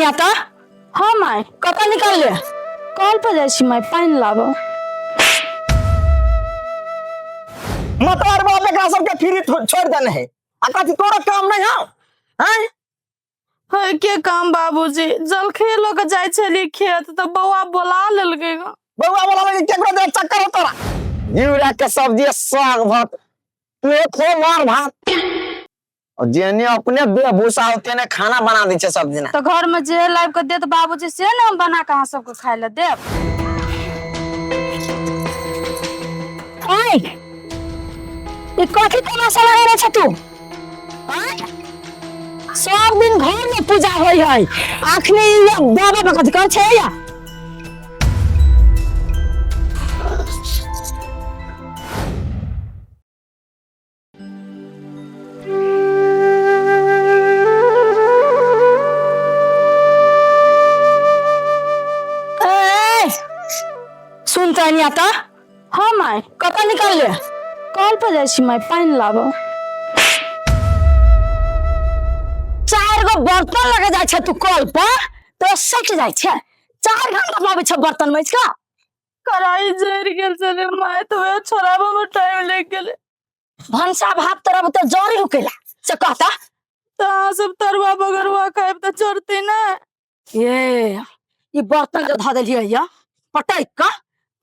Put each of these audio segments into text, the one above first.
Anyway तऽ। हाँ माय। कतऽ निकलले? कल पर जाइ छी माय, पानि लाबऽ। मतार बाप एकरा सबके फ्री छोड़ देने है। आ कथी तोरा काम नहीं हौ? हैं? है के काम बाबूजी, जलखे लऽ के जाइ छलियै खेत तऽ बौआ बोला लेलकै ग। बौआ बोला लेलकै, केकरो दे चक्कर हो तोरा। घिउरा के सब्जी साग भात, तू खो मार भात। और जेने अपने बेभूषा हो तेने खाना बना दै छै सब दिना। तऽ घर में जे लाबि के देत बाबूजी से ने हम बना के अहाँ सबके खाय लए देब। आय, ई कथी तमाशा लगेने छ तू? आय, सब दिन घर में पूजा होय है, आखने ई बाबा पर कथी कहै छै या? ए, सुन तऽ एनिया तऽ। हाँ माय। कतऽ निकलले? कल पर जाइ छी माय, पानि लाबऽ। 4 गो बर्तन लगे जाइ छै तू कल पर तो सट जाइ छै। 4 घंटा लाबै छै बर्तन माजि कऽ। कढ़ाई जरि गेल छलै माय, तऽ वएह छोड़ाबऽ मे टाइम लागि गेलै। भनसा भात तोरा बुते जरी हुकेला से कहता। तऽ अहाँ सब तरुआ बगरुआ खायब तऽ जरतै ने। ए, ई बर्तन जे धऽ देलियै या पटकि कऽ,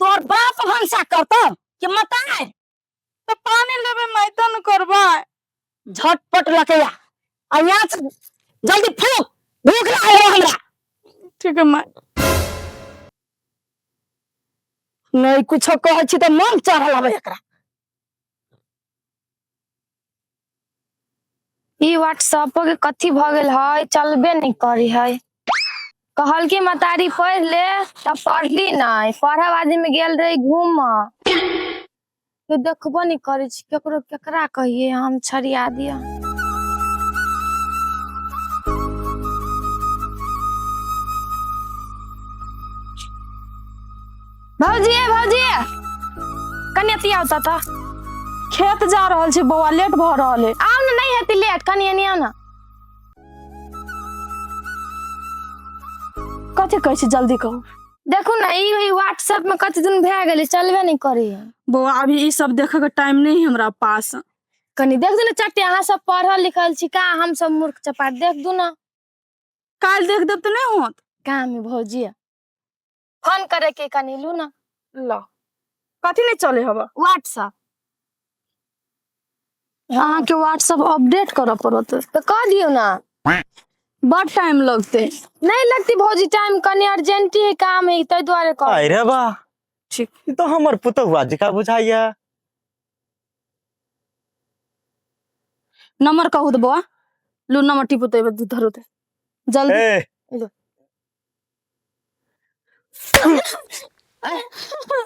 तोर बाप भनसा करतौ कि मताइ? तऽ पानि लेबै माय तब ने करबै। झटपट लकैया आ यहाँ से जल्दी फूक, भूख लागल है हमरा। ठीक है माय। नहीं कुछो कहै छी तऽ मन चढ़ल आबै एकरा। ई व्हाट्सएप के कथी भऽ गेल है, चलबे नहीं करी है। कहलकी मतारी पढ़ ले तब पढ़ली नहीं, पढ़े आदमी में गेल रही घूम। तो देखबो नहीं करे छी केकरो, केकरा कहिए हम छरिया दिया। भौजी, ए भौजी, कनि अथी आउ तऽ। खेत जा रहल छी बौआ, लेट भऽ रहल है। आउ ने, नहीं हेतै लेट, कनि एनी आउ ने। कथी कहै छी, जल्दी कहू। देखू ने ई व्हाट्सएप में कते दिन भए गेलै, चलबे नहीं करे है। बौआ अभी ई सब देखे के टाइम नहीं है हमरा पास। कनि देख दू ने चट्टे, अहाँ सब पढ़ल लिखल छी का, हम सब मूर्ख चपाट, देख दू ने। काल्हि देख देब तऽ नहीं होत। काम है भौजी, फोन करे के कनि लू ना। ल कथी नहीं चले हवा? व्हाट्सएप। अहाँ के व्हाट्सएप अपडेट करऽ पड़त। तऽ कऽ दियौ ना। बड़ टाइम लगतै। नहीं लगती भौजी टाइम, कनि अर्जेंट ही काम है ताहि दुआरे कह। अरे बा ठीक। ई तो हमर पुतहुआ जकाँ बुझाइया। नंबर कहू तऽ बौआ, लू नंबर टिपू तऽ धरू तऽ जल्दी। ए। लो।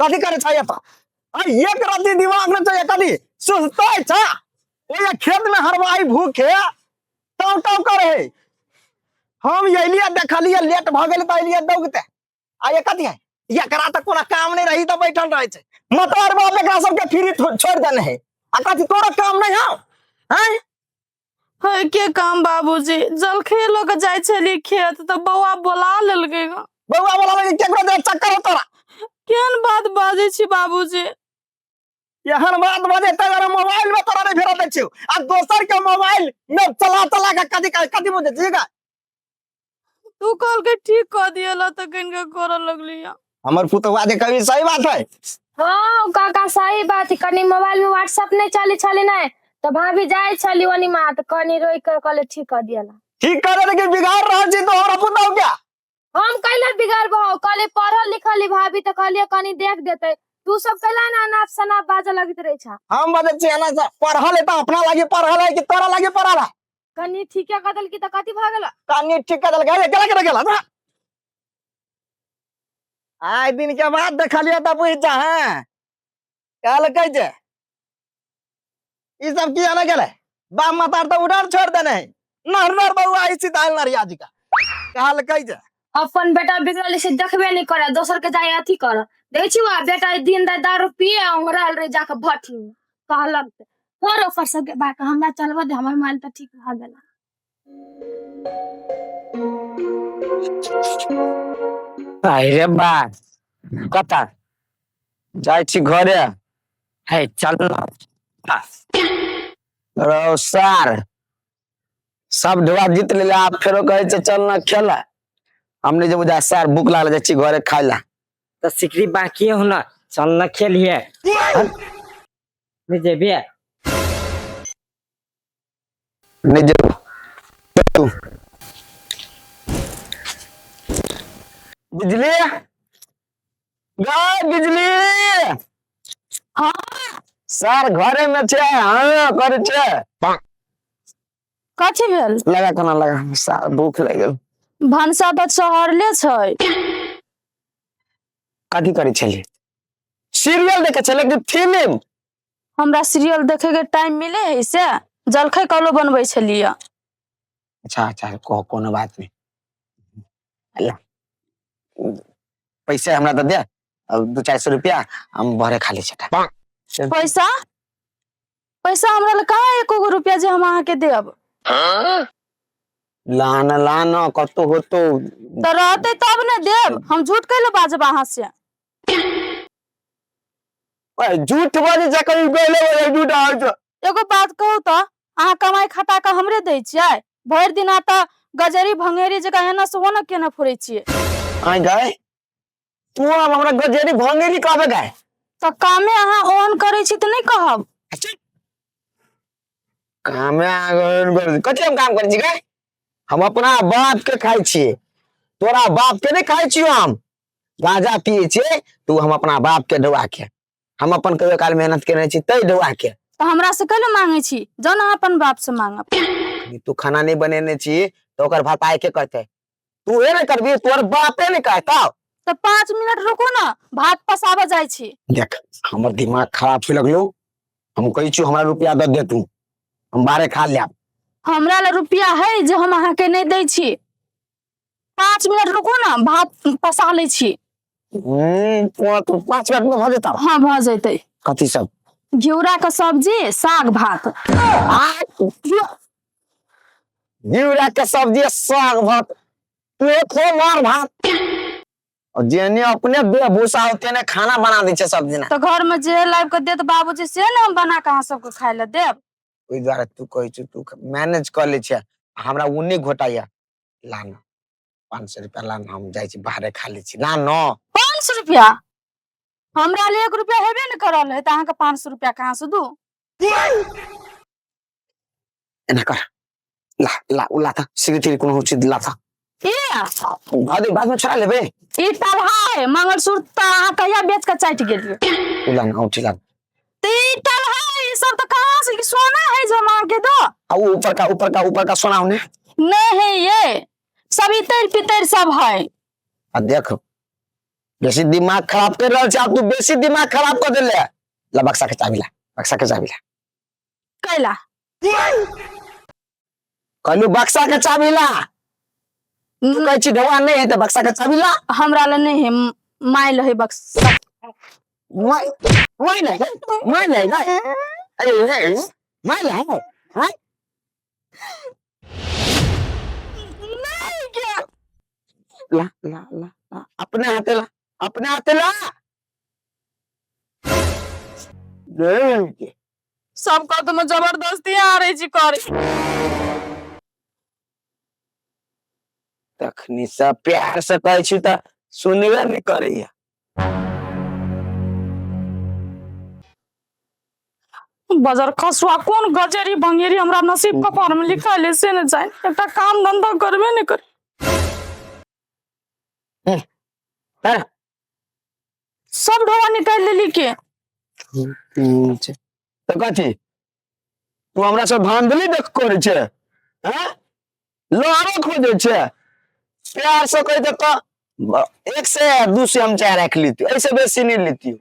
कथी करे छै एतऽ? आ एक रत्ती दिमाग न छै, कथी सुस्ताइ छै? ओए खेत में हरवाही भूखे टाव टाव करे है। हम अलियै देखलियै लेट भऽ गेल तऽ अलियै दौगते। आ ये कथी है? एकरा तऽ कोनो काम नहि रही तऽ बैठल रहै छै। मतार बाप एकरा सबके फ्री छोड़ि देने है। आ कथी तोरा काम नहीं हौ? हैं? है के काम बाबूजी, जलखे लऽ के जाइ छलियै खेत तऽ बौआ बोला लेलकै ग। बौआ बोला लेलकै, केकरो दे चक्कर हो तोरा। केहन बात बाजै छी बाबूजी? एहन बात बजे तै दुआरे मोबाइल में तोरा नहीं भेटऽ दै छियौ। आ दोसर के मोबाइल में चला चला के कथी कथी बुझै छी गे? तू कहलकै ठीक कऽ दिअ ला तऽ कनिका करऽ लगलियै। हमर पुतहुआ जे कभी सही बात है। हाँ काका सही बात है, कनि मोबाइल में व्हाट्सएप नहीं चले छले नहीं तऽ भाभी जाइ छली ओनी मा तऽ कनि रोकि कऽ कहले ठीक कऽ दिअ ला। ठीक करे लेकिन बिगाड़ रहल छी तो हमरा पुतहु के। हम कैला बिगाड़बो? कहले पढ़ल लिखल है भाभी तऽ कहलियै कनि देख देतै। तू सब कैला ना अनाप शनाप बाजऽ लगैत रहै छा? हम बाजै छी एना से पढ़ल है तऽ अपना लागी पढ़ल है कि तोरा लागी पढ़ल है? कनि ठीके कऽ देलकी तऽ कथी भऽ गेल? कनि ठीक कऽ देलकै, अरे गेला केना गेला? जा। आइ दिन के बाद देखलियै तऽ बुझि जा। हैं कहलकै जे ई सब किया नहि गेलै? बाप मातार तऽ उड़ान छोड़ि देने है। नहर नहर बौआ ई सीता नरिया जी का कहलकै जे अपन बेटा बिगड़ल से देखबे नहीं करे, दोसर के जाय अथी कर। देखै छी वा बेटा दिन राति दारू पिए आ ओंघरायल रहे जाके भट्ठी में। कहलक तऽ कर ओकर सबके बात, हमरा चलबऽ दे, हमर माल तऽ ठीक भऽ गेल। अरे बा, कतऽ जाइ छी घरे। है? चल ना। रौ सार, सब ढोआ जीत लेले, आब फेरो कहै छै चल ना खेला। हम नहि जेबो जा सार, भूख लागल, जाइ छी घरे खाय ला। तऽ सिकरी बाकी हो ना, चल ना खेलिए। नहीं जेबे? नहि जेबो तू। बिजली गाय, बिजली। हाँ। सर घरे में छै? हाँ, करे छै। कथी भेल? लगा, कोना लगा सार, भूख लागि गेल। भनसा तऽ चहरले छै। कथी करै छलियै? सीरियल देखै छलियै कि फिल्म? हमरा सीरियल देखे के टाइम मिले है से? जलखै कलो बनबै छलियै। अच्छा अच्छा, कहो, कोनो बात नहीं। अल्लाह, पैसा हमरा दे दे अब 200-400 रुपया, हम भरे खाली छटा। पैसा? पैसा हमरा लग कहाँ एको गो रुपया जे हम अहाँके देब। लान लान, कतौ होतो। तऽ रहतै तब ने देब। हम झूठ कैले बाजब अहाँ से? ओए, झूठ बाजै छै कभी पहिले बोले झूठ आबै छै। एगो बात कहू तऽ, अहाँ कमाई खटा कऽ हमरे दै छियै? भरि दिना तऽ गजरी भंगेरी जकाँ एना से ओना केने फुरै छियै। आइ गाय, तू आब हमरा गजेरी भंगेरी कहबे गाय? तऽ कामे अहाँ ओहन करै छी तऽ नहि कहब? कामे आगन कथी हम काम करै छी गाय? हम अपना बाप के खाइ छियै, तोरा बाप के नहि खाइ छियो। हम गांजा पियै छियै तू हम अपना बाप के ढुआ के, हम अपन कहियो काल मेहनत केने छी तै ढुआ के। तऽ हमरा से कैले मांगै छी? जाउ ने अहाँ अपन बाप से मांगब। तू खाना नहीं बनेने छी तऽ ओकर भरपाई के करतै? तू हे नहि करबी, तोहर बापे नहि करतौ। तऽ 5 मिनट रुकू ने, भात पसाबऽ जाइ छी। देख, हमर दिमाग खराब हुए लगलो। हम कहै छियौ, हमरा रुपया दऽ दे तू, हम बाहरे खा लेब। हमरा लग रुपया है जे हम अहाँके नहि दै छी? 5 मिनट रुकू ने, भात पसा लै छी। 5 मिनट में भऽ जेतौ? हाँ, भऽ जेतै। कथी सब? घिउरा के सब्जी, साग भात। आ घिउरा के सब्जी आ साग भात? तू खो मार भात। और जेने अपने देह भूसा हो तेने खाना बना दै छै सब दिना। तऽ घर में जे लाबि कऽ देत बाबूजी, से ने हम बना कऽ अहाँ सबके खाय लए देब। ओहि दुआरे तू कहै छु, तू मैनेज कऽ लै छै, हमरा ओ नहि घोटाइया। ला न, 500 रुपया ला न, हम जाइ छी बाहरे खा लै छी, ला न। 500 रुपया? हमरा ले 1 रुपया हेबे ने करल है तऽ अहाँके 500 रुपया कहाँ से दू? एना कर, ला ला, उ ला तऽ सिगरेट तिगरेट कोनो चीज ला तऽ। ई बाद बाद में छोड़ा लेबे। ई टलहा है मंगलसूत्र, तऽ अहाँ कहिया बेच कऽ चाटि गेलियै? उ ला न, औंठी ला। तऽ ई टलहा है, ई सब तऽ कहाँ से? ई सोना है जे हम अहाँके दो? आ उ ऊपर का सोना होने? नहीं है, ये सब इतर पितर सब है। आ देख, बेसी दिमाग खराब कर रहल छै आब तू, बेसी दिमाग खराब कर देले। ला बक्सा के चाबी ला, बक्सा के चाबी ला। कैला? कहलू बक्सा के चाबी ला। तू कहै छी ढौआ नहीं है तऽ बक्सा के चाबी ला। हमरा लए नहीं है, माइल है बक्सा। माय माय नहीं है, माय नहीं है, अरे अरे, माय नहीं है, हाँ? नहीं क्या? ला ला ला ला, अपने हाथे ला, अपने हाथे ला। नहीं। सब कह तुम जबरदस्ती आ रही छी करे। तखनी सब प्यार से कहै छी तऽ सुनबे नहि करैया। बजर खसुआ, कोन गजेरी भंगेरी हमरा नसीब कपार में लिखल है से ने जाए। एकटा काम धंधा करबे ने कर। हैं? सब ढोआ निकालि लेली के? तऽ कथी तू हमरा सब धांधली देख करै छै? हैं, लड़ो खोजै छै? प्यार से कहि दे तऽ 1 से 2 से हम चाय राखि लेती, ऐसे बेसी नहीं लेती।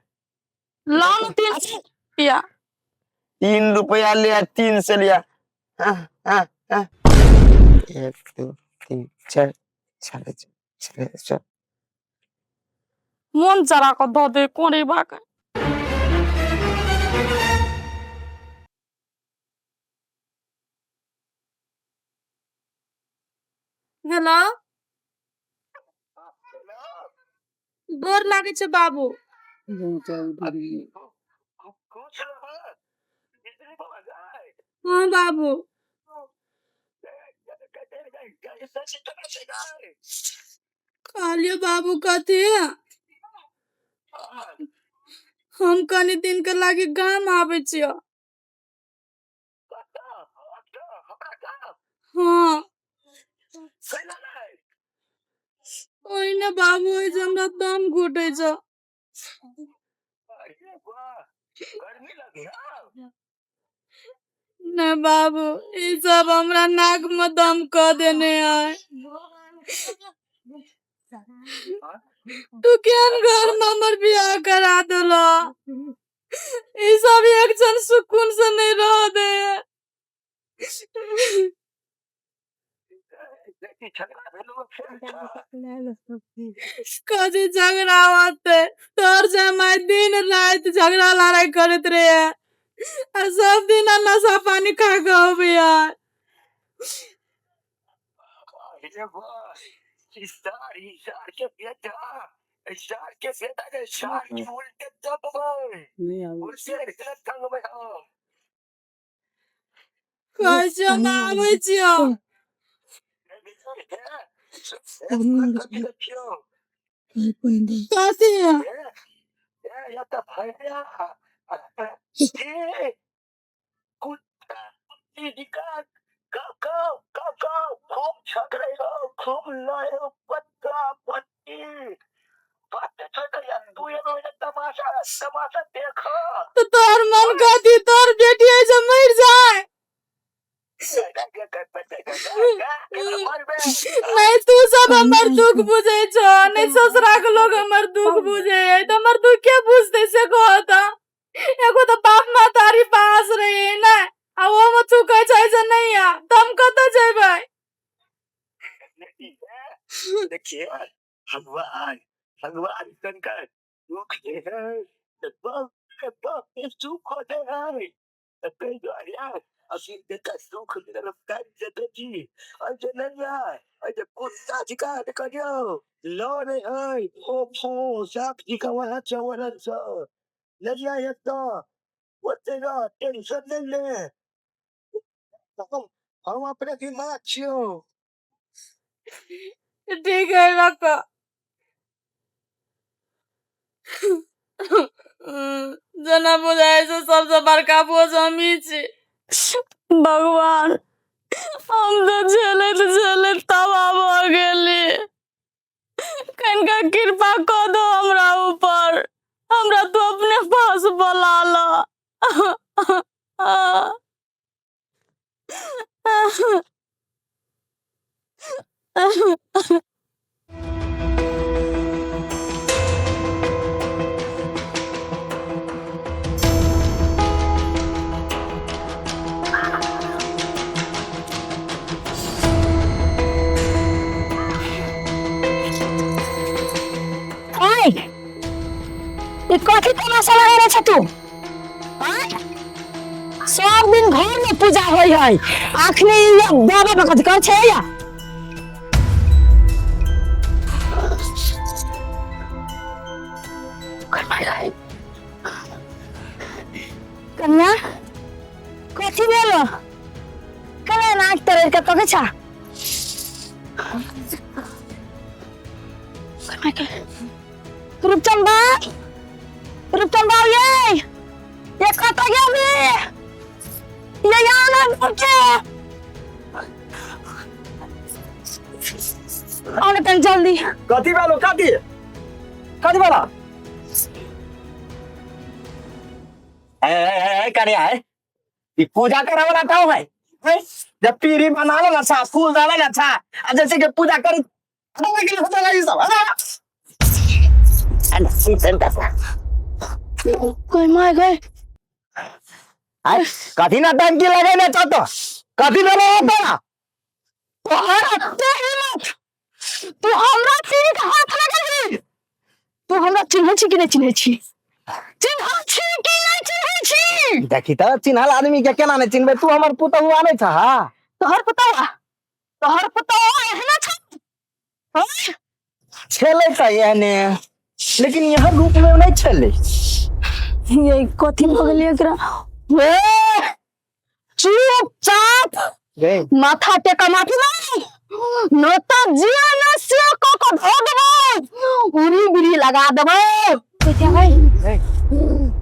लाउ ने 3 रुपया। 3 रुपया लिया, 3 से लिया। हाँ, हाँ, हाँ। 1, 2, 3, 4, 4.5, 4.5। मोन जरा कऽ दऽ दे कोरे बाक। हेलो। गोर लागै छै बाबू। हाँ बाबू। कहलियो बाबू कथी, हम कनी दिन के लागी गाम आबै छियो। हाँ ओहिने बाबू होइ छै, हमरा दम घुटै छै। नहि बाबू, ई सब हमरा नाक में दम कऽ देने है। तू केहन घर में हमर बियाह करा देला? ई सब एक क्षण सुकून से नहीं रह दे है। कथी झगड़ा होते तोर जमाई दिन रात झगड़ा लड़ाई करत रहे आ सब दिन नशा पानी खा के अबैया। कहै छियौ हम आबै छियौ। कथी? तऽ तोहर मन कथी, तोहर बेटी ऐसे मरि जाय? नहीं तू सब हमर दुख बुझे छो, नहीं ससुरा के लोग हमर दुख बुझे है, तो हमर दुख के बुझते से कहो त। एगो तो बाप महतारी पास रहे ना, आ वो में थूकै छै से नहीं आ, त हम कतऽ जेबै? देखिए भगवान भगवान शंकर दुख दे है तो बाप बाप सुख होते है, हम अपने दिमाग छियो। ठीक है रखो। जेना बुझाइ छै सबसँ बड़का बोझ हमही छी। भगवान, हम तऽ झेलैत झेलैत तबाह भऽ गेली। कनिका कृपा कऽ दो हमरा ऊपर, हमरा तू अपने पास बोला ल। आय, ई कथी तमाशा लगेने छ तू? आय, सब दिन घर में पूजा होय है, आखनी बाबा बकत कर छै या? कन्या, कथी भेलो? कला नाक तोड़ के कके छा? रूपचंद बा, रूपचंद बा, ये कत गेली? ये यहाँ ना उठे। आओ ना तन जल्दी। कथी भेलो? कथी कथी भेला? ए ए ए करिया है, ई पूजा करे वाला ठाव है? जब पीढ़ी बना ले अच्छा, फूल डाले अच्छा, आ जैसे कि पूजा करी सब। कोई मार गए। कथी ना टंकी लगेने छौ तो कथी भेलो तोरा? तोहर एते हिम्मत, तू हमरा चिन्ह के हाथ लगेबही? तू हमरा चिन्है छी कि नहि चिन्है छी? चिन्है छी कि नहि चिन्है छी? देखी तऽ चिन्हल आदमी के केना नहि चिन्हबै? तू हमर पुतहु आनै छह? तोहर पुतहुआ, तोहर पुतहुआ एहने छौ? छेलै तऽ एहने। लेकिन यहाँ रूप में नहीं छलै। ये कथी भऽ गेलै एकरा? ए, चुपचाप गए माथा टेका माथी नहीं न तो जिया न सिया क क धो देबो, उरी बिरी लगा देबो।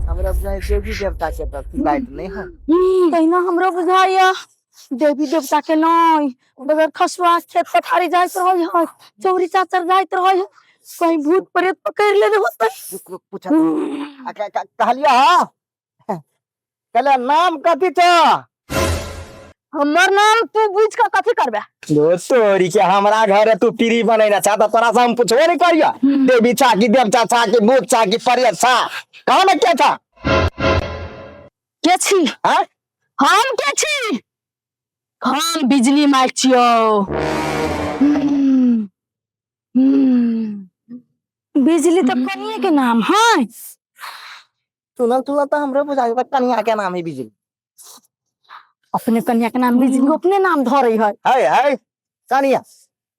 हमरा बुझाइ देवी देवता के प्रति लाइट नहीं है। तहिना हमरो बुझाइया देवी देवता के नहीं, बगैर खसुआ खेत पथारी जाइत रहै है, चौरी चाचर जाइत रहै है, कहीं भूत प्रेत पकड़ लेने होतै। रुक रुक पूछा कहलिया हाँ कहलिया नाम कथी छ? हमर नाम तू बुझ के कथी करबे? तोरी के हमरा घर है, तू पीरी बनैना छा त तोरा से हम पूछबो नहीं करिया। देवी छा कि देवता छा कि भूत छा कि प्रेत छा, कहाँ न क्या छा? के छी? हाँ? हम के छी? हम बिजली मार छियौ। बिजली तो कनिए के नाम है। सुनल तुला तो हमरो बुझाइ बा कनिया के नाम है बिजली। अपने कन्या के नाम बिजली अपने नाम धरे है। है है कनिया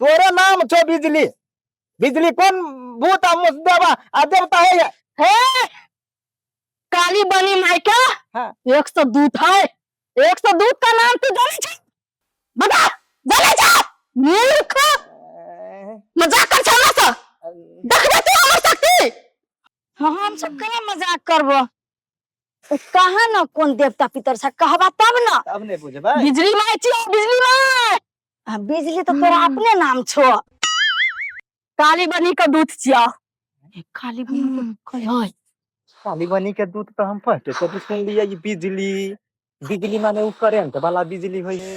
तोरे नाम छो बिजली। बिजली कौन भूत आ मुसदेवा आ देवता है ये? हे काली बनी मायका। हाँ। 102 है, 102 का नाम तू जाने छे? बता जाने छे? मूर्ख मजाक कर छला से देखबे तू हमर शक्ति। हम सब केना मजाक करबो? कहा न कोन देवता पितर से कहबा तब न। तब नहीं बुझबै। बिजली माय छियो, बिजली माय। आ, बिजली तो तोरा अपने नाम छो। काली बनी के दूत छियो। काली बनी के है। काली बनी के दूध तो हम फर्स्ट से सुन लिया। ये बिजली बिजली माने उ करेंट वाला बिजली होय है।